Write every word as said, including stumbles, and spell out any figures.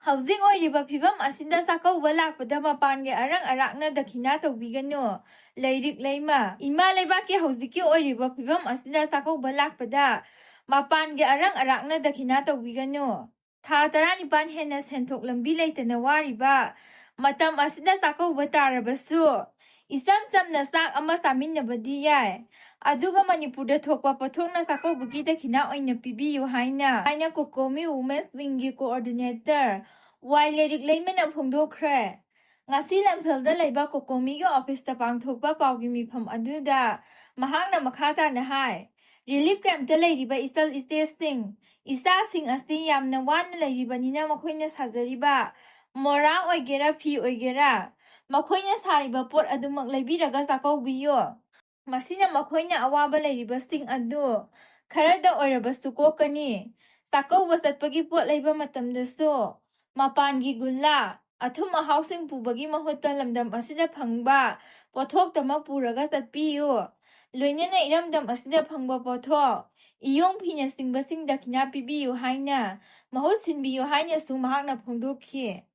ꯍꯧꯖꯤꯛ ꯑꯣꯏꯔꯤꯕ ꯐꯤꯕꯝ ꯑꯁꯤꯗ ꯆꯥꯛꯀꯧꯕ ꯂꯥꯛꯄꯗ ꯃꯄꯥꯟꯒꯤ ꯑꯔꯪ ꯑꯔꯥꯛꯅ ꯗꯈꯤꯅꯥ ꯇꯧꯕꯤꯒꯅꯨ꯫ ꯂꯩꯔꯤꯛ ꯂꯩꯃ, ꯏꯃꯥ ꯂꯩꯕꯥꯛꯀꯤ ꯍꯧꯖꯤꯛꯀꯤ ꯑꯣꯏꯔꯤꯕ ꯐꯤꯕꯝ ꯑꯁꯤꯗ ꯆꯥꯛꯀꯧꯕ ꯂꯥꯛꯄꯗ ꯃꯄꯥꯟꯒꯤ ꯑꯔꯪ ꯑꯔꯥꯛꯅ ꯗꯈꯤꯅꯥ ꯇꯧꯕꯤꯒꯅꯨ꯫ ꯊꯥ ꯇꯔꯥꯅꯤꯄꯥꯟ ꯍꯦꯟꯅ ꯁꯦꯟꯊꯣꯛ ꯂꯝꯕꯤ ꯂꯩꯇꯅ ꯋꯥꯔꯤꯕ ꯃꯇꯝ ꯑꯁꯤꯗ ꯆꯥꯛꯀꯧꯕ ꯇꯥꯔꯕꯁꯨ, ꯏꯆꯝ ꯆꯝꯅ ꯆꯥꯛ ꯑꯃ ꯆꯥꯃꯤꯟꯅꯕꯗꯤ ꯌꯥꯏ꯫ ꯑꯗꯨꯒ ꯃꯅꯤꯄꯨꯔꯗ ꯊꯣꯛꯄ ꯄꯣꯠꯊꯣꯛꯅ ꯆꯥꯛꯀꯧꯕꯒꯤ ꯗꯈꯤꯅꯥ ꯑꯣꯏꯅ ꯄꯤꯕꯤꯌꯨ ꯍꯥꯏꯅ, ꯍꯥꯏꯅ ꯀꯣꯀꯣꯃꯤ ꯋꯨꯃꯦꯟꯁ ꯋꯤꯡꯒꯤ ꯀꯣꯑꯣꯔꯗꯤꯅꯦꯇꯔ ꯋꯥꯏ ꯂꯩꯔꯤꯛ ꯂꯩꯃꯅ ꯐꯣꯡꯗꯣꯛꯈ꯭ꯔꯦ꯫ ꯉꯁꯤ ꯂꯝꯐꯦꯜꯗ ꯂꯩꯕ ꯀꯣꯀꯣꯃꯤꯒꯤ ꯑꯣꯐꯤꯁꯇ ꯄꯥꯡꯊꯣꯛꯄ ꯄꯥꯎꯒꯤ ꯃꯤꯐꯝ ꯑꯗꯨꯗ ꯃꯍꯥꯛꯅ ꯃꯈꯥ ꯇꯥꯅ ꯍꯥꯏ, ꯔꯤꯂꯤꯐ ꯀꯦꯝꯞꯇ ꯂꯩꯔꯤꯕ ꯏꯆꯜ ꯏꯆꯦꯁꯤꯡ, ꯏꯆꯥꯁꯤꯡ ꯑꯁꯤ ꯌꯥꯝꯅ ꯋꯥꯅ ꯂꯩꯔꯤꯕꯅꯤꯅ ꯃꯈꯣꯏꯅ ꯁꯥꯖꯔꯤꯕ ꯃꯣꯔꯥ ꯑꯣꯏꯒꯦꯔꯥ, ꯐꯤ ꯑꯣꯏꯒꯦꯔꯥ, ꯃꯈꯣꯏꯅ ꯁꯥꯔꯤꯕ ꯄꯣꯠ ꯑꯗꯨꯃꯛ ꯂꯩꯕꯤꯔꯒ ꯆꯥꯛꯀꯧꯕꯤꯌꯨ꯫ ꯃꯁꯤꯅ ꯃꯈꯣꯏꯅ ꯑꯋꯥꯕ ꯂꯩꯔꯤꯕꯁꯤꯡ ꯑꯗꯨ ꯈꯔꯗ ꯑꯣꯏꯔꯕꯁꯨ ꯀꯣꯛꯀꯅꯤ꯫ ꯆꯥꯛꯀꯧꯕ ꯆꯠꯄꯒꯤ ꯄꯣꯠ ꯂꯩꯕ ꯃꯇꯝꯗꯁꯨ ꯃꯄꯥꯟꯒꯤ ꯒꯨꯜꯂꯥ, ꯑꯊꯨꯝ ꯑꯍꯥꯎꯁꯤꯡ ꯄꯨꯕꯒꯤ ꯃꯍꯨꯠꯇ ꯂꯝꯗꯝ ꯑꯁꯤꯗ ꯐꯪꯕ ꯄꯣꯠꯊꯣꯛꯇꯃꯛ ꯄꯨꯔꯒ ꯆꯠꯄꯤꯌꯨ꯫ ꯂꯣꯏꯅꯅ ꯏꯔꯝꯗꯝ ꯑꯁꯤꯗ ꯐꯪꯕ ꯄꯣꯠꯊꯣꯛ, ꯏꯌꯣꯡ ꯐꯤꯅꯆꯤꯡꯕꯁꯤꯡ ꯗꯈꯤꯅꯥ ꯄꯤꯕꯤꯌꯨ ꯍꯥꯏꯅ, ꯃꯍꯨꯠ ꯁꯤꯟꯕꯤꯌꯨ ꯍꯥꯏꯅꯁꯨ ꯃꯍꯥꯛꯅ ꯐꯣꯡꯗꯣꯛꯈꯤ꯫